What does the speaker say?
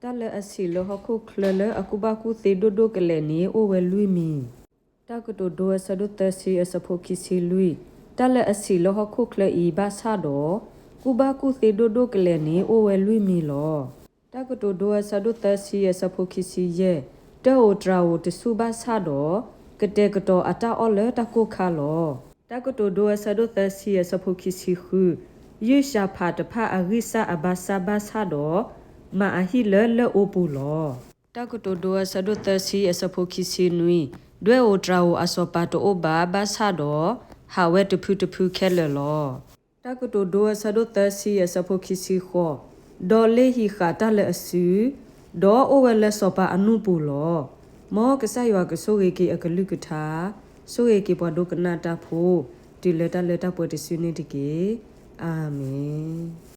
တၢ်လၢအဆံးလၢဟီၣ်ခိၣ်ချၢလၢအကူၣ်ဘၣ်ကူၣ်သ့ဒိၣ်ဒိၣ်ကလဲာ်န့ၣ် အိၣ်ဝဲလွံၢ်မံၤ. တၢ်ကတိၤဒိအဆၢဒိၣ်သၢဆံအဆၢဖိခံဆံလွံၢ်, တၢ်လၢအဆံးလၢဟီၣ်ခိၣ်ချၢအံၤဘၣ်ဆၣ်ဒီး, ကူၣ်ဘၣ်ကူၣ်သ့ဒိၣ်ဒိၣ်ကလဲာ်န့ၣ် အိၣ်ဝဲလွံၢ်မံၤလီၤ. တၢ်ကတိၤဒိအဆၢဒိၣ်သၢဆံအဆၢဖိခံဆံယဲၢ်, တၢ်အိၣ်တြၤအိၣ်တဆူၣ်ဘၣ်ဆၣ်ဒီး, ကတဲာ်ကတီၤအတၢ်အီၣ်လၢတၢ်ကိၢ်ခါလီၤ. တၢ်ကတိၤဒိအဆၢဒိၣ်သၢဆံအဆၢဖိခံဆံဃု, ယုၢ်ၡၤဖးတဖၣ်အဂံၢ်စၢ်အဘါစၢ်ဘၣ်ဆၣ်ဒီး, မၤအဟံၣ်လၢလၢၢ်အူပူၤလီၤ. တၢ်ကတိၤဒိအဆၢဒိၣ်သၢဆံအဆၢဖိခံဆံနွံ, ဒွဲၣ်အိၣ်တြၤအိၣ်အစီၤပၤတအိၣ်ဘၣ်ဘၣ်ဆၣ်ဒီး, ဟးဝဲတဖုတဖုခဲလၢာ်လီၤ. တၢ်ကတိၤဒိအဆၢဒိၣ်သၢဆံအဆၢဖိခံဆံဃိး, ဒီးလ့ၤဟံးဃာ်တၢ်လၢအစု, ဒီးအိၣ်ဝဲလၢစီၤပၤအနူၢ်ပူၤလီၤ. မ်ကစၢ်ယွၤကဆိၣ်ဂ့ၤက့ၤအကလုၢ်ကထါ, ဆိၣ်ဂ့ၤက့ၤပှၤဒိကနၣ်တၢ်ဖိ, တုၤလၢတၢ်လၢတၢ်ပှဲၤတစုန့ၣ်တက့ၢ်. အၤမ့ၣ်.